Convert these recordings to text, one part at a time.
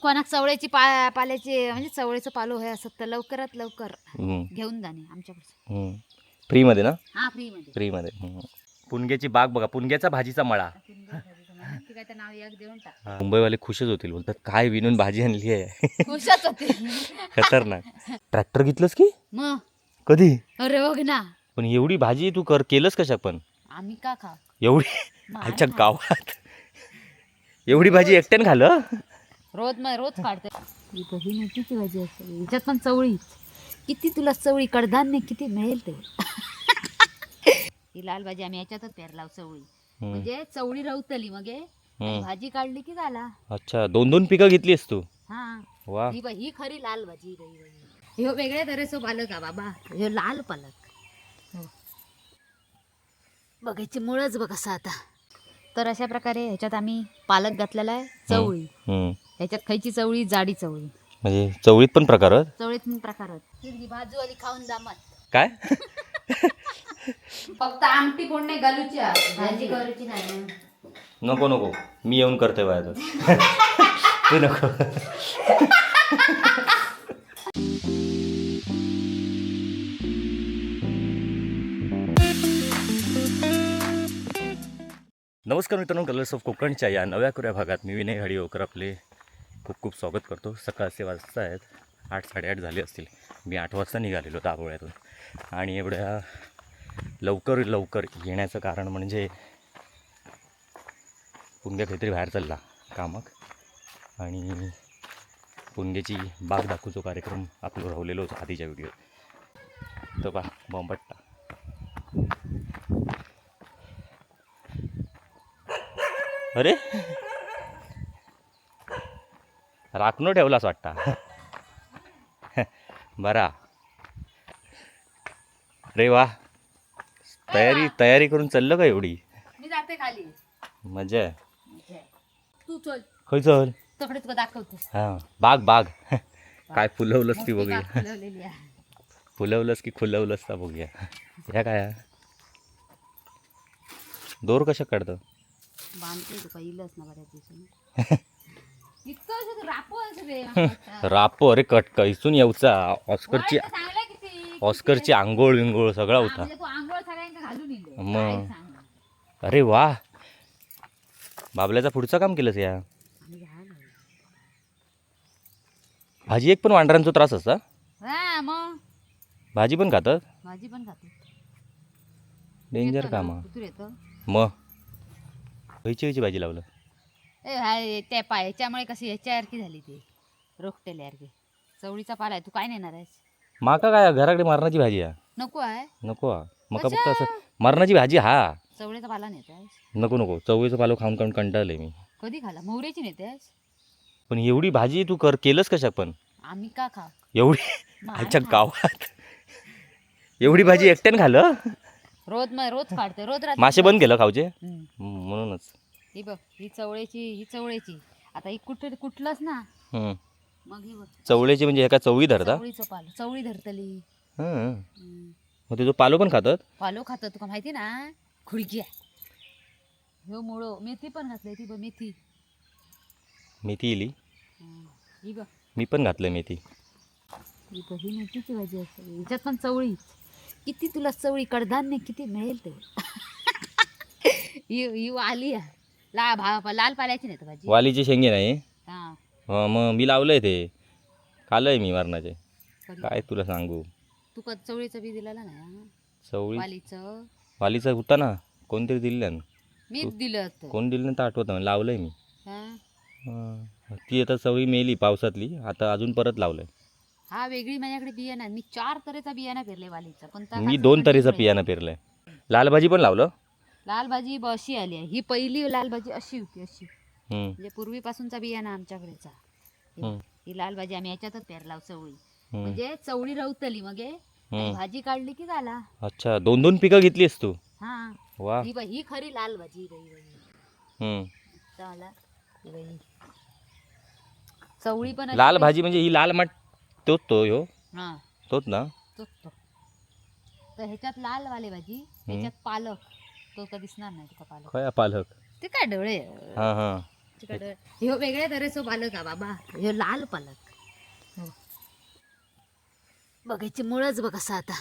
कोणाक चवळ्याची पाल्याची म्हणजे चवळीचं पालो हे असत तर लवकरात लवकर घेऊन जाणे आमच्याकडे. फ्रीमध्ये ना? हा, फ्रीमध्ये. फ्रीमध्ये. पुणग्याची बाग बघा, पुणग्याचा भाजीचा मळा. काय तर नाव एक देऊन टाक. मुंबईवाले खुशच होतील, बोलतात काय विणून भाजी आणली आहे. खुशच होते. खतरनाक. ट्रॅक्टर घेतलंस की मग कधी? अरे बघ ना. पण एवढी भाजी तू कर केलंस कशा पण? आम्ही का खा एवढी आमच्या गावात एवढी भाजी एकट्यानं खाल्लं? रोज मग रोज काढते. ही मेथीची भाजी असते, ह्याच्यात पण चवळी. किती तुला चवळी कडधान्य किती मिळेल ते. ही लाल भाजी आम्ही ह्याच्यातच पेरलाव चवळी, म्हणजे चवळी रवतली मग भाजी काढली की झाला. अच्छा, दोन दोन पिकं घेतलीस तू? हा. वा. ही ही खरी लाल भाजी. ह्यो वेगळ्या तऱ्हेचो पालक हा बाबा, ह्यो लाल पालक. हो. बघायची मुळच बघ असं आता. तर अशा प्रकारे ह्याच्यात आम्ही पालक घातलेला आहे, चवळी. ह्याच्यात खायची चवळी, जाडी चवळी. म्हणजे चवळीत पण प्रकार आहेत? चवळीत पण प्रकार आहेत. बाजूवाली खाऊन दामत. काय? फक्त आमटी फोडणे घालूची, भाजी करूची नाही. नको नको, मी येऊन करतोय बाहेर, तू नको. नमस्कार मित्रांनो, कलर्स ऑफ कोकणच्या या नव्या कोऱ्या भागात मी विनय घाडीवकर आपले खूप खूप स्वागत करतो. सकाळचे वाजता आहेत 8 8:30 झाले असतील. मी 8 वाजता निघालेलो दाभोळ्यातून आणि एवढ्या लवकर लवकर येण्याचं कारण म्हणजे पुणग्या काहीतरी बाहेर चालला कामाक आणि पुणग्याची बाग दाखवूचो कार्यक्रम आपलो राहिलेलो होतो आधीच्या व्हिडिओत. तो बा बॉम्बट्टा. अरे राखणं ठेवलास वाटता. बरा. अरे वा, तयारी तयारी करून चाललं का एवढी? मी जाते खाली. मजा आहे. तू चल. खय चल? तकडे तुला दाखवतो. हां, बाग बाग काय फुलवलंस ती मोठी बघूया. बाग फुलवलेली आहे. फुलवलंस की खुलवलंस का बघूया. ह्या काय दोर कशा काढतं? बांधते तुका इलच ना बऱ्याच दिवसांनी. इतकं असं रापच रे. रापो. अरे कटका इसून येऊचा ऑस्करची वय तर चांगलं किती. ऑस्करची आंघोळ विंघोळ सगळा हा, होता. म्हणजे तू आंघोळ सगळ्यांका घालून इले. मग. काय सांगू. अरे वा, बाबल्याचा पुढचं काम केलंस या. आम्ही झाड लावलं. भाजी एक पण वांढरांचा त्रास असा? हा मग. भाजी पण खातात? भाजी पण खातो. डेंजर काम हा. कुतूर येतं. मग खयची खयची भाजी लावलं? ए हाय, त्या पा ह्याच्यामुळे कशी ह्याच्यासारखी झाली ती रोखटेल्यासारखी. चवळीचा पाला आहे. तू काय नेणार आहेस? माका काय घराकडे मरणाची भाजी हा. नको आहे. नको हा, मका फक्त असं मरणाची भाजी हा. चवळीचा पाला नेत आहेस? नको नको, चवळीचं पालो खाऊन खाऊन कंटाळले मी. कधी खाला? मोहऱ्याची नेते आहेस? पण एवढी भाजी तू कर केलंस कशा पण? आम्ही का खा एवढी आमच्या गावात एवढी भाजी एकट्यानं खाल्लं? रोज मग रोज काढते रोज रात्री. मासे बंद केलं खाऊचे म्हणूनच. ही बघ, ही चवळीची, ही चवळीची. आता ही कुठे कुठलंच ना. मग ही बघ. चवळीची म्हणजे एका चवळी धरता? चवळीचं पालो, चवळी धरतली. मग तुझं पालो पण खातात? पालो खातात तुका माहिती ना, खुडकी आहे. ह्यो मुळो मेथी पण घातली ती बघ मेथी. मेथी इली. ही बघ. मी पण घातलं मेथी. ही बघ, ही मेथीची भाजी असते. ह्याच्यात पण चवळी. किती तुला चवळी कडधान्य किती मिळेल ते. ही ही वाली आहे. ला भा लाल पाल्याची नाही भाजी. वालीची शेंगी नाही? हा. मग मी लावलंय ते, खाल्लंय मी मरणाचे. कधी? काय तुला सांगू. तुका चवळीचं बी दिलेलं नाही हा? चवळी वालीचं. वालीचा होता ना, कोणतरी दिलं. मीच दिलं होतं. कोण दिलं तर आठवत नाही, लावलंय मी. हा. ती आता चवळी मेली पावसातली, आता अजून परत लावलंय. हा वेगळी माझ्याकडे बियाणं आहे. मी 4 तऱ्हेचा बियाणं पेरले वालीचा पण त्या मी काय 2 तऱ्हेचं कंटिन्यू बियाणं पेरलंय. लाल भाजी पण लावलं. लाल भाजी अशी आली आहे. ही पहिली लाल भाजी अशी होती अशी, म्हणजे पूर्वीपासूनचा बियाणं आमच्याकडेचा. ही लाल भाजी आम्ही ह्याच्यातच पेरलाव चवळी, म्हणजे चवळी रवतली मग भाजी काढली की झाला. अच्छा, दोन दोन पिकं घेतलीस तू? हा. वा. ही ही खरी लाल भाजी. ही चवळी पण लाल भाजी म्हणजे ही लाल माठ तोच तो ह्यो? हा तोच ना? तोच तो. तर ह्याच्यात लाल वाले भाजी, ह्याच्यात पालक. तो का दिसणार नाही तुका पालक. खया पालक? ते काय डोळे. हां हां. ह्यो वेगळ्या तरेचो पालक हा बाबा, ह्यो लाल पालक. हो. बघायची मुळच बघ कसं आता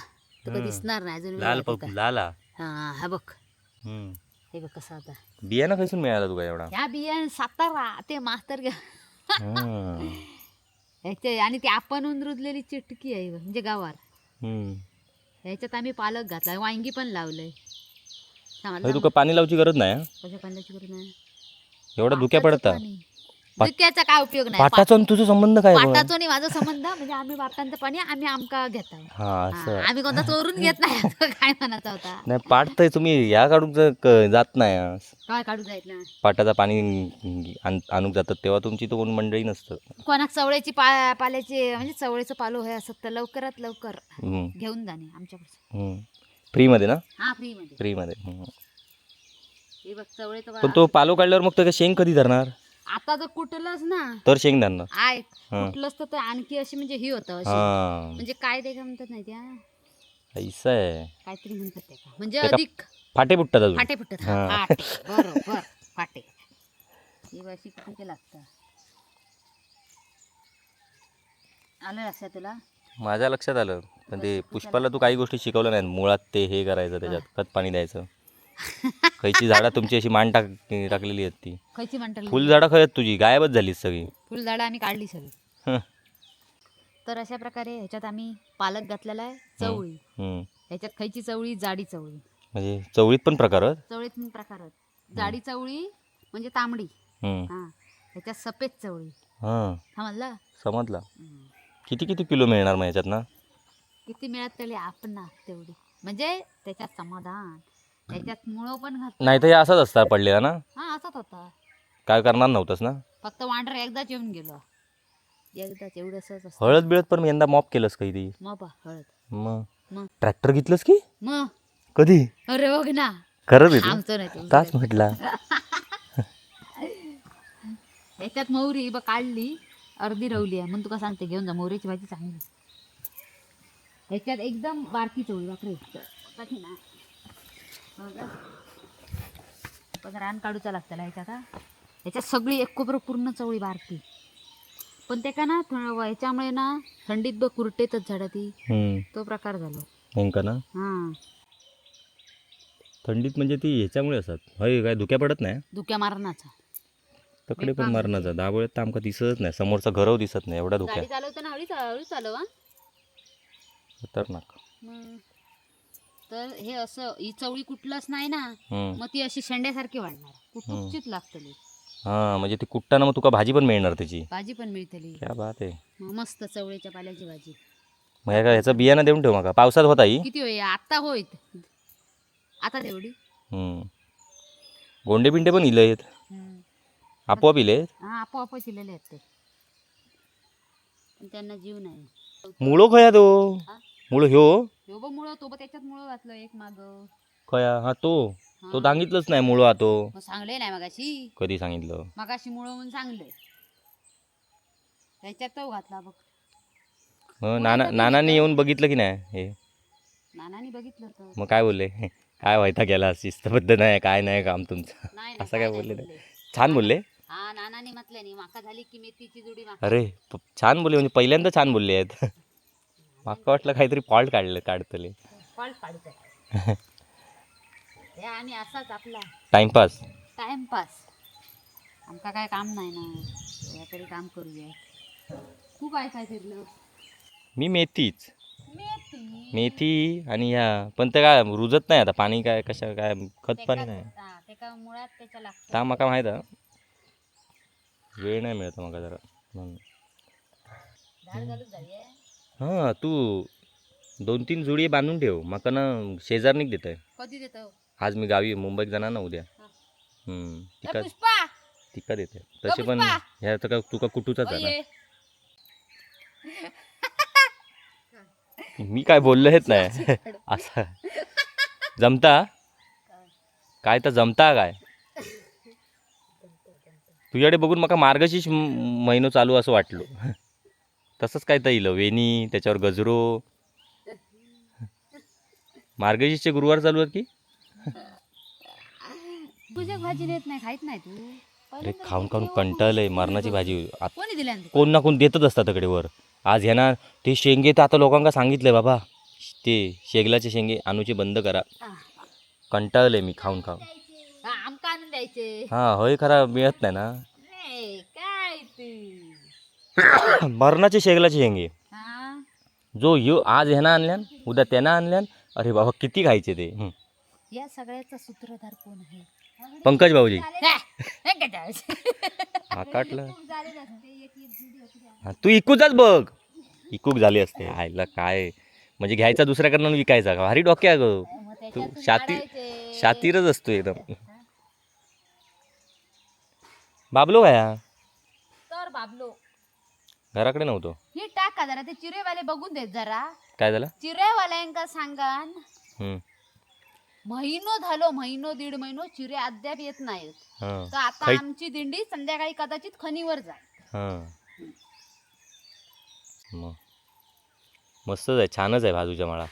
तुका दिसणार नाही अजून वेळ लाल आहे पक तुका. लाल हा. हा हा बघ, हम्म. हे बघ कसं आता. बियाणं खैसून मिळाला तुका एवढा? ह्या बियाण सातारा ते मास्तर हम्म. ह्याचे आणि ती आपण रुजलेली चिटकी आहे म्हणजे गावार. हम्म. ह्याच्यात आम्ही पालक घातला, वांगी पण लावलंय. अरे तुका पाणी लावची गरज नाही हा? कशा पाण्याची गरज नाही. एवढा धुक्या पडता. पाणी. धुक्याचा काय उपयोग नाही. पाटाचा आणि तुझा संबंध काय पण? पाटाचो आणि माझा संबंध म्हणजे आम्ही बापांचं पाणी आम्ही आमका घेता. हा असं. आम्ही कोणता चोरून घेत नाही असं काय म्हणायचा होता. नाही पाट तर तुम्ही ह्या काढून जात नाही हा. काय काढू जायत ना पाटाचं पाणी आणूक जातात तेव्हा तुमची तर कोण मंडळी नसतं. कोणाक चवळ्याची पाल्याची म्हणजे चवळीचं पालो होय असत तर लवकरात लवकर हम्म. घेऊन जाणे आमच्याकडे. हम्म. फ्रीमध्ये ना? हा फ्रीमध्ये. फ्रीमध्ये. हम्म. हे बघ चवळीचं पण तो पालो काढल्यावर मग तो शेंग कधी धरणार? आता जर कुठलंच ना तर शेंग धरणार. ऐक हा. कुठलंच तर ते आणखी अशी म्हणजे ही होतं अशी हा म्हणजे काय ते काय म्हणतात नाही त्या ऐसा आहे. काहीतरी म्हणतात ते का म्हणजे ते का- अधिक फाटे फुटतात अजून. फाटे फुटत. हा. हा, फाटे बरोबर फाटे. ही अशी कुठे लागतं आलं लक्षात तुला? माझ्या लक्षात आलं, पण ते पुष्पाला तू काही गोष्टी शिकवल्या नाहीत. मुळात ते हे करायचं, त्याच्यात खत पाणी द्यायचं. खयची झाडं तुमची अशी मान टाकलेली आहेत ती? खयची म्हणतात? फुलझाडं खय आहेत तुझी? गायबच झाली सगळी. फुलझाडं आम्ही काढली सगळी. हं. तर अशा प्रकारे ह्याच्यात आम्ही पालक घातलेला आहे, चवळी. हम्म. ह्याच्यात खयची चवळी? जाडी चवळी. म्हणजे चवळीत पण प्रकार आहेत? चवळीत पण प्रकार आहेत. जाडी चवळी म्हणजे तांबडी. हम्म. हा ह्याच्यात सफेद चवळी. हां हा म्हणला. समजला. किती किती किलो मिळणार मग ह्याच्यात ना? किती मिळत तरी आपण ना तेवढी म्हणजे त्याच्यात समाधान. त्याच्यात मुळं पण घात. नाही तर हे असाच असता पडलेला ना? हा असाच होता. काय करणार नव्हतंस ना? फक्त वांढर एकदाच येऊन गेलो, एकदाच एवढंच असतं. हळद बिळद पण यंदा मॉप केलंस काही ती? मग बा हळद. मग मग ट्रॅक्टर घेतलंस की मग कधी? अरे बघ ना. खरंच आहे तू? आमचं नाही तुमचं. ताच म्हटला. ह्याच्यात मोहरी बघ काढली, अर्धी रवली आहे म्हणून तुका सांगते घेऊन जा, मोहरीची भाजी चांगली. ह्याच्यात एकदम बारकी चवळी बापरे कशी ना हो का? पण रान काढूचा लागतं ह्याच्यात हा. ह्याच्यात सगळी एक कोपरं पूर्ण चवळी बारकी, पण ते का ना थोडं ह्याच्यामुळे ना थंडीत बघ कुरटेतच झाडं ती, हम्म. तो प्रकार झाला. नेमका ना हां थंडीत म्हणजे ती ह्याच्यामुळे असतात हय काय धुक्या पडत नाही. धुक्या मारणाचा. तकडे पण मरणाचा दाबोळ्यात तर आमका दिसतच नाही, समोरचा घरव दिसत नाही एवढा धुक्या. गाडी चालवताना हळू हळू चालव हा. खतरनाक. मग तर हे असं ही चवळी कुठलंच नाही ना, हम्म. मग ती अशी शेंड्यासारखी वाढणार, कुठचीच लागतली. हा म्हणजे ती कुटताना मग तुका भाजी पण मिळणार त्याची. भाजी पण मिळतली. क्या बात आहे. मग मस्त चवळीच्या पाल्याची भाजी. मग ह्या काय ह्याचं बियाणं देऊन ठेव माका पावसात होता ही. किती होई आता होईत आता तेवढी. हम्म. गोंडे बिंडे पण इले आहेत आपोआप इले आहेत. हा आपोआप चिरलेले आहेत ते, पण त्यांना जीव नाही. मुळो खया तो? हा? मुळो ह्यो? ह्यो बघ मुळं, तो बघ त्याच्यात मुळं घातलं एक माग. खया हा तो तो सांगितलंच नाही मुळो हा तो. मग सांगले नाही मगाशी. कधी सांगितलं? मगाशी मुळं म्हणून सांगले. त्याच्यात तो घातला बघ. हं, नाना नानांनी येऊन बघितलं की नाही हे? नानानी बघितलं तर मग काय बोलले? काय व्हायता गेला, शिस्तबद्ध नाही काय नाही काम तुमचं. नाही नाही, असं काय नाही बोलले नाही? छान बोलले. हा नानानी म्हटलं नाही माका झाली की मेथीची जुडी माका. अरे छान बोलले म्हणजे पहिल्यांदा छान बोलले आहेत. माका वाटलं काहीतरी फॉल्ट काढलं काढतले. फॉल्ट काढतो हे आम्ही असाच आपला टाइमपास. टाइमपास. आमका काय काम नाही ना, तरी काम करूया. खूप आहे काय फिरलं. मी मेथीच. मेथी मेथी आणि ह्या पण ते काय रुजत नाही आता पाणी काय कशा काय खत पाणी नाही. हा, तेका मुळात त्याच्या लागतं. ता माका माहीत आहे. वेळ नाही मिळत माका जरा म्हणून. झाड घालून जाऊया. हां तू 2-3 जुडी बांधून ठेव माका ना शेजारणीक देत आहे. कधी देतो? आज मी गावी मुंबईत जाणार ना उद्या. हा. तिका पुष्पा तिका देते तसे पण. पुष्पा! ह्या तर का तुका कुटूचाच झाला. ओये. मी काय बोललो हेच नाही असं जमता काय तर जमता काय तुझ्याकडे बघून माका मार्गशीर्ष महिनो चालू असं वाटलो. तसंच काय तर इलं वेणी त्याच्यावर गजरो. मार्गशीर्षचे गुरुवार चालू आहेत की? तुझ्या भाजी नेत नाही खायत नाही तू. अरे खाऊन खाऊन कंटाळलंय मरणाची भाजी. कोणी दिल्या? कोण ना कोण देतच असतात तकडे वर. आज ह्यांना ते शेंगे तर आता लोकांका सांगितलंय बाबा, ते शेगलाचे शेंगे आणूचे बंद करा. कंटाळले मी खाऊन खाऊन. आमका आणून द्यायचे. हां होय, खरा मिळत नाही ना. नाही, काय ते मरणाचे शेगलाचे शेंगे. हा. जो यो आज ह्यांना आणल्यान, उद्या त्यांना आणल्यान. अरे बाबा किती खायचे ते. हं. या सगळ्याचा सूत्रधार कोण आहे? पंकज भाऊजी. हे, हे काय? हा काटलं. हा, तू इकूचाच बघ, इकूक झाली असते. आईला काय म्हणजे घ्यायचा दुसऱ्याकडनं आणि विकायचा का? भारी डोक्या ग मग तू. त्याच्यातून शाती काढायचे. शातीरच असतो एकदम. बाबलो काय हा? तर बाबलो. घराकडे नव्हतो. ही टाका जरा, ते चिरेवाले बघून देत जरा. काय झालं? चिरेवाल्यांका सांगान. हं, महिनो झालो, महिनो दीड महिनो चिरे अद्याप येत नाहीत. हां. तर आता आमची दिंडी संध्याकाळी कदाचित खणीवर जाईल. हां, मग मस्तच आहे, छानच आहे बाजूच्या माळा.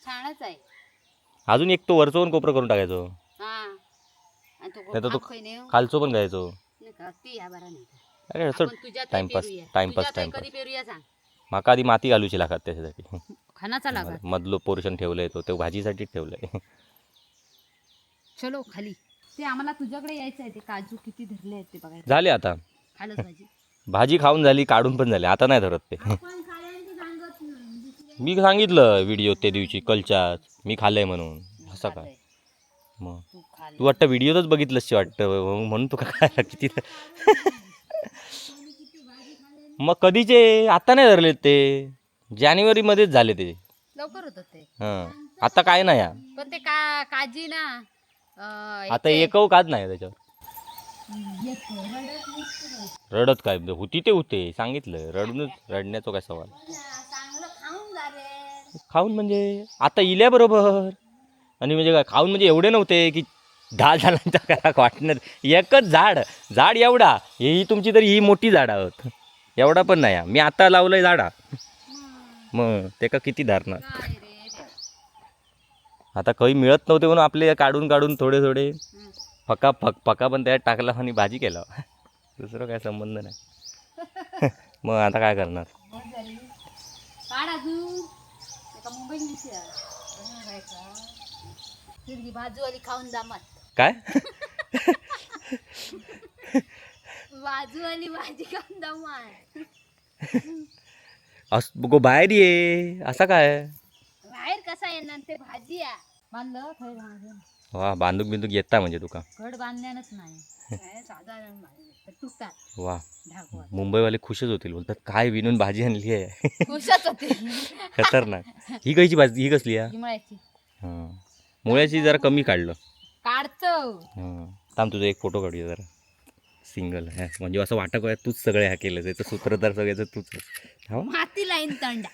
छानच आहे. अजून एक तो वरचो पण कोपरं करून टाकायचो. हा, आणि तो नाही तर तो खाप खंय नेऊ? खालचो पण घ्यायचो. नाही का, ती ह्या बरा नाही. अरे असं आपण तुझ्या टाइमपास टाइमपास कधी टाइमपास. पेरूया सांग. माका आधी माती घालूची लागत त्याच्यासाठी. खानाचा लागत. मधलं पोर्शन ठेवलंय तो, ते भाजीसाठीच ठेवलंय. चलो खाली, ते आम्हाला तुझ्याकडे यायचं आहे, ते काजू किती धरले आहेत ते बघायला. झाले आता. खालच भाजी. भाजी खाऊन झाली, काढून पण झाली, आता नाही धरत ते. मी सांगितलं व्हिडिओ त्या दिवशी कलच्याच मी खाल्लंय म्हणून, असं काय मग. तू खाल. तू वाटतं व्हिडिओतच बघितलंस वाटतं, म्हणून तुका काय किती मग कधीचे आता नाही धरले ते, जानेवारीमध्येच झाले ते. लवकर होत ते. हां, आता काय नाही हा. पण ते का काजी ना आता एकव काच नाही त्याच्यावर. रडत काय होती ते होते, सांगितलं रडूनच, रडण्याचा काय सवाल? खाऊन म्हणजे आता इल्या बरोबर. आणि म्हणजे काय खाऊन म्हणजे एवढे नव्हते की 10 जणांच्या घरात वाटणार. एकच झाड, झाड एवढा ही तुमची तरी ही मोठी झाड आहोत, एवढा पण नाही हा. मी आता लावलंय झाडा, मग ते का किती धरणार? काय रे देवा. आता काही मिळत नव्हते म्हणून आपले काढून काढून थोडे थोडे हं. फका फक फका पण त्यात टाकला आणि भाजी केला, दुसरं काय संबंध नाही. मग आता काय करणार? काढ अजून एका मुंबईत दिसली फिरगी बाजूवाली खाऊन दामात. काय? बाजूवाली भाजी खाऊन दामात. अस गो बाहेर ये, असं काय? बाहेर कसा येणार ते भाजी आ बांधलं थंय बांधून. वा, बांधूक बिंदूक येता म्हणजे तुका. घड बांधल्यानच नाही काय साधारण बांधले तर तुटतात. वा. ढाकवत. मुंबईवाले खुशच होतील, बोलतात काय विणून भाजी आणली आहे. खुशच होते. खतरनाक. ही कैची भाजी, ही कसली आहे? हिमाळ्याची. हां, मुळ्याची जरा कमी काढलं. काढतो. हां थांब, तुझा एक फोटो काढूया जरा सिंगल. ह्या म्हणजे असं वाटत आहे तूच सगळं ह्या केलं, त्याचं सूत्रधार सगळ्याचं तूच. हा. माती लाईन तंडा.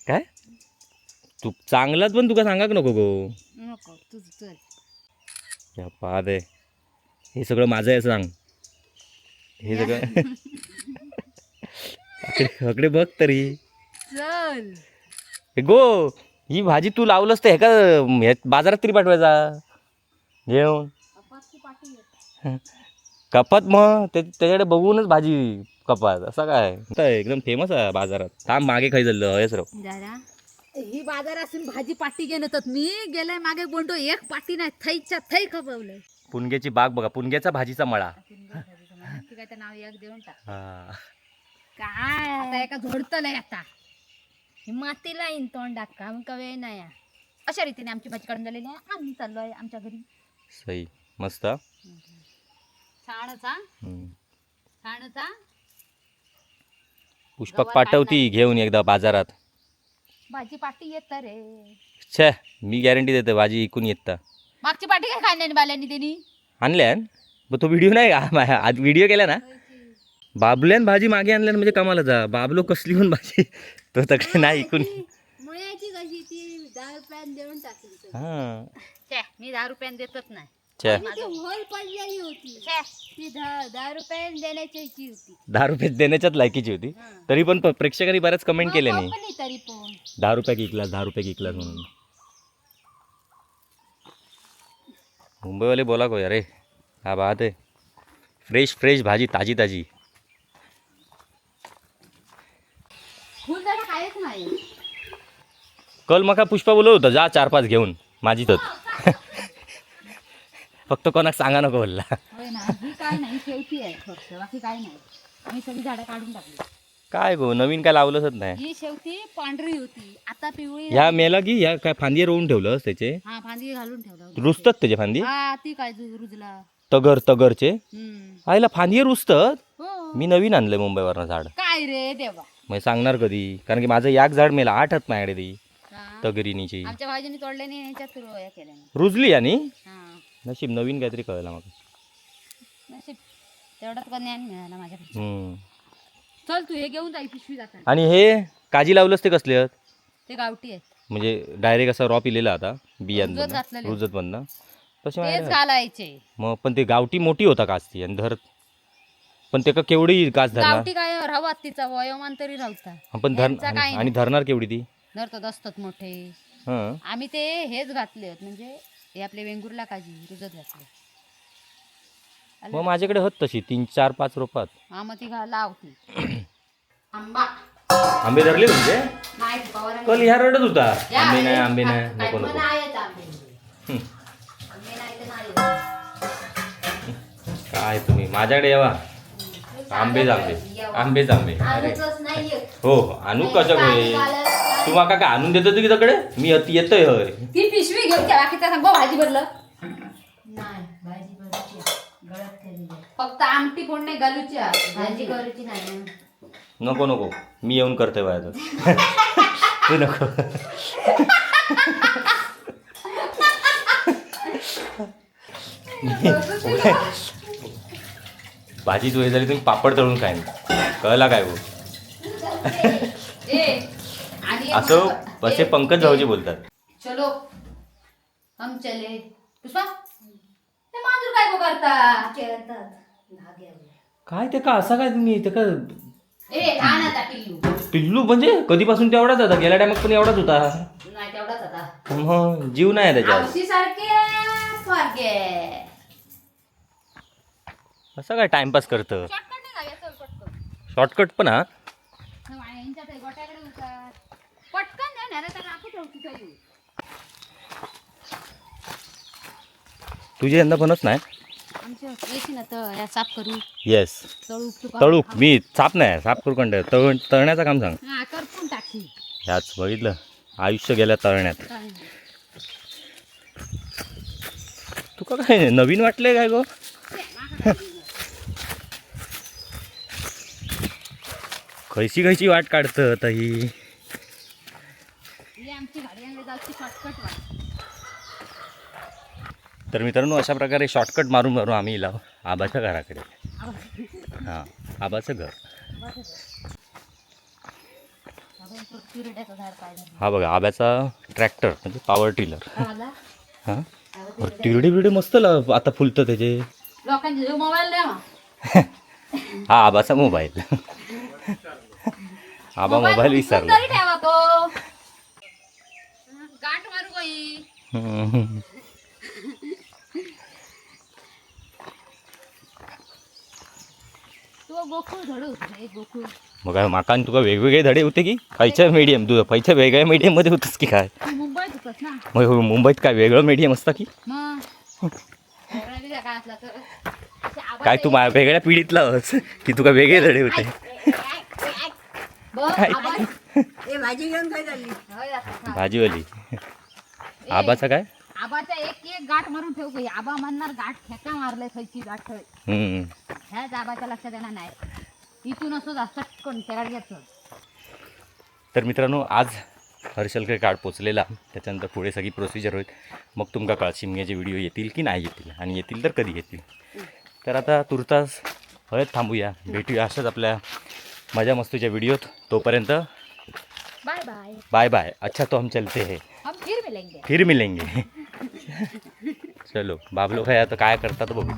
काय तू चांगलाच पण तुका सांगाक नको गो. नको तुझ चल. या पाद आहे, हे सगळं माझं आहे सांग. हे सगळं अकडे बघ तरी. चल. हे गो, ही भाजी तू लावलंस तर ह्या का बाजारात तरी पाठवायचा घेऊन कपात. मग ते त्याच्याकडे बघूनच भाजी कपात, असं काय? तर एकदम फेमस आहे बाजारात. थांब, मागे खाई झालं हेच राव. जरा ही बाजार असून भाजी पाटी घेणं तर मी गेले मागे बोंडो एक पाटी नाही थैच्या थै खपवलंय. पुणग्याची बाग बघा, पुणग्याचा भाजीचा मळा. ती काय तर नाव एक देऊन टाक. हा. काय आता एका झोडतलंय आता ही माती लाईन तोंडात काम कवे नाही. अशा रीतीने आमची भाजी काढून झालेली आहे, आम्ही चाललो आहे आमच्या घरी. सई मस्त हा. छानच हा. हम्म. छानच हा. पुष्पक गवार पाठवती घेऊन एकदा बाजारात. भाजी पाटी येत रे. छे, मी गॅरंटी देतो भाजी इकून येत. मागची पाटी काय खाल्ल्याने बाल्यांनी त्यांनी. आणल्यान मग तो व्हिडिओ नाही का? आज व्हिडिओ केला ना बाबल्यान भाजी मागे आणल्यान म्हणजे कमाला जा बाबलो कसली पण भाजी तो तकडे नाही इकून. मुळ्याची कशी ती 10 रुपयात देऊन टाकली. हां. छे, मी 10 रुपयाने देतच नाही. छे. ती होल पडलेली होती. छे. ती 10 रुपयाने देण्याची होती. 10 रुपये देण्याच्याच लायकीची होती, तरी पण प्रेक्षकांनी बऱ्याच कमेंट केल्या नाही. खपली तरी पण. 10 रुपये इकलास, 10 रुपये इकलास म्हणून. मुंबईवाले बोला गो अरे हा बात आहे. फ्रेश फ्रेश भाजी, ताजी ताजी. फुलझाडं काहीच नाही. कल मका पुष्पा बोलत होता, जा 4-5 घेऊन माझी तर. फक्त कोणाक सांगा नको बोलला. होय ना, ही काय नाही, शेवटी आहे फक्त, बाकी काय नाही. आम्ही सगळी झाडं काढून टाकली. काय गो, नवीन काय लावलंच नाही. ही शेवटी पांढरी होती, आता पिवळी. ह्या मेला की ह्या काय फांदी रोवून ठेवलं त्याचे? हा, फांदी घालून ठेवलं. रुजतात त्याचे फांदी? हा, ती काय रुजला. तगर, तगरचे. हम्म. आईला फांदी रुजतात? हो. मी नवीन आणलंय मुंबईवरनं झाड. काय रे देवा. मग सांगणार कधी, कारण की माझं याक झाड मेला, 8 हात माझ्याकडे ती हा. तगरिणीची. आमच्या भाजीने तोडले नाही, ह्याच्यात रोया केल्या नाही. रुजली आणि हा. नशीब नवीन काहीतरी कळलं मग. नशीब तेवढं तुला ज्ञान मिळालं माझ्याकडे. हम्म. चल तू हे घेऊन जा ही पिशवी जाताना. आणि हे काजी लावलंस ते कसले आहेत? ते गावठी आहेत. म्हणजे डायरेक्ट असा रॉप इलेला आता रुजत बियांमधनं, घातलेले. रुजत बंद तसे तेच माझ्याकडे. घालायचे. मग पण ते गावठी मोठी होता काच ती आणि धरत पण ते का केवढी काच धरणार? गावठी काय राहत, तिचा वयोमान तरी राहता. हा, पण धर ह्यांचा काय आणि धरणार केवढी ती? धरतात असतात मोठे. हां. आम्ही ते हेच घातले आहेत, म्हणजे हे आपले वेंगुर्ला काजी रुजत घातले. मग माझ्याकडे होत तशी 3-4-5 रोपात. हा, मग ती लावती आंबा. आंबे धरले तुमचे? नाही पवारांनी. कल ह्या रडत होता, या, आंबे नाही, हे आंबे नाही, काय नको मग नको. नाही आंबे. हम्म. आंबे नाही तर नाही. काय तुम्ही माझ्याकडे यावा, आंबेच आंबे, आंबेच आंबे. अरे आणूचच नाही येत. हो हो, आणू कसं होय? तू माका काय आणून देतो की तिकडे मी येतोय होय. ती पिशवी घेऊन त्या बाकीचा सांगो भाजी भरलं. नाही, भाजी भरूची आहे. गळत केलेली आहे. फक्त आमटी कोण नाही घालूची आहे. भाजी करूची नाही ना. नको नको, मी येऊन करते बाहेर, तू नको. भाजी सोय झाली, तुम्ही पापड तळून खाईन, कळला काय हो? ए, आणि एक असं महत्त्व- असे ए, पंकज भाऊजी बोलतात. चलो हम चले. पुष्पा, ते मांजूर काय गो करता? खेळतात. धाग्यावर. काय ते का असं काय तुम्ही ते का? ए, लहान आता पिल्लू. पिल्लू म्हणजे कधीपासून तेवढाच होता, गेल्या टायमात पण एवढाच होता. नाही, तेवढाच आता. मग जीव नाही आहे त्याच्यात. आवशी सारखे सारखे. असं काय टाइमपास करतं? शॉर्टकट नाही जाऊया, चल पटकन. शॉर्टकट पण हा. यांच्या ते गोट्याकडे उतर. पटकन नाही ना, तर राखू ठेवू तिथं येऊ. तुझे यंदा पणच नाही. आमच्या येशी ना तर या साफ करू. येस. तळू तुका. तळू मी साप नाही, साप करू कंटाळ, तळ तळण्याचं काम सांग. हा, करपून टाकी. ह्याच बघितलं, आयुष्य गेलं तळण्यात. काय? तुका काय नवीन वाटलंय काय गो? खैची खैची वाट काढतं आता ही. ही आमची गाडी आणली जाऊची शॉर्टकट वाट. तर मित्रांनो, अशा प्रकारे शॉर्टकट मारून मारून आम्ही इलाव आबाच्या घराकडे. हां, आबाचं घर. चिरड्याचं झाड पाहिलं. हा बघा आब्याचा ट्रॅक्टर, म्हणजे पॉवर टिलर. आला. हां, अरे तिरडे बिरडे मस्त आता फुलतं त्याचे. लोकांचे मोबाईल द्या मग. हा आबाचा मोबाईल, आबा मोबाईल विसरला. तरी ठेवा तो. गाठ मारू बाई. हम्म. तो गोकुळ धडू हे गोकुळ. मग काय माका आणि तुका वेगवेगळे धडे होते की खयच्या मीडियम, तू खयच्या वेगळ्या मीडियममध्ये होतस की काय? तू मुंबईत होतास ना? मग हो, मुंबईत काय वेगळं मीडियम असतं की? मग घरात काय असला तर असे आवाज. काय तू वेगळ्या पिढीतला होस की तुका वेगळे धडे होते? बघ, आवाज. ए, भाजी घेऊन काय झाली? होय, आता खा. भाजीवाली. ए, आबाचा काय? आबाचा एक एक गाठ मारून ठेव गं. आबा म्हणणार गाठ खेका मारले खयची गाठ ठेव. हम्म. ह्याच आबाच्या लक्षात येणार नाही, इथून असं जास्त कोणत्या घ्यायचं. तर मित्रांनो, आज हर्षलकडे कार्ड पोचलेला, त्याच्यानंतर पुढे सगळी प्रोसिजर होईल, मग तुमका कळ शिमग्याचे व्हिडिओ येतील की नाही येतील आणि येतील तर कधी येतील. तर आता तुर्तास हळद थांबूया, भेटूया अशाच आपल्या मजा मस्तीच्या व्हिडिओत. तोपर्यंत बाय बाय. बाय बाय. अच्छा तो हम चलते हैं. हम फिर मिलेंगे. फिर मिलेंगे. चलो बाबलो काय आता काय करतात बघू.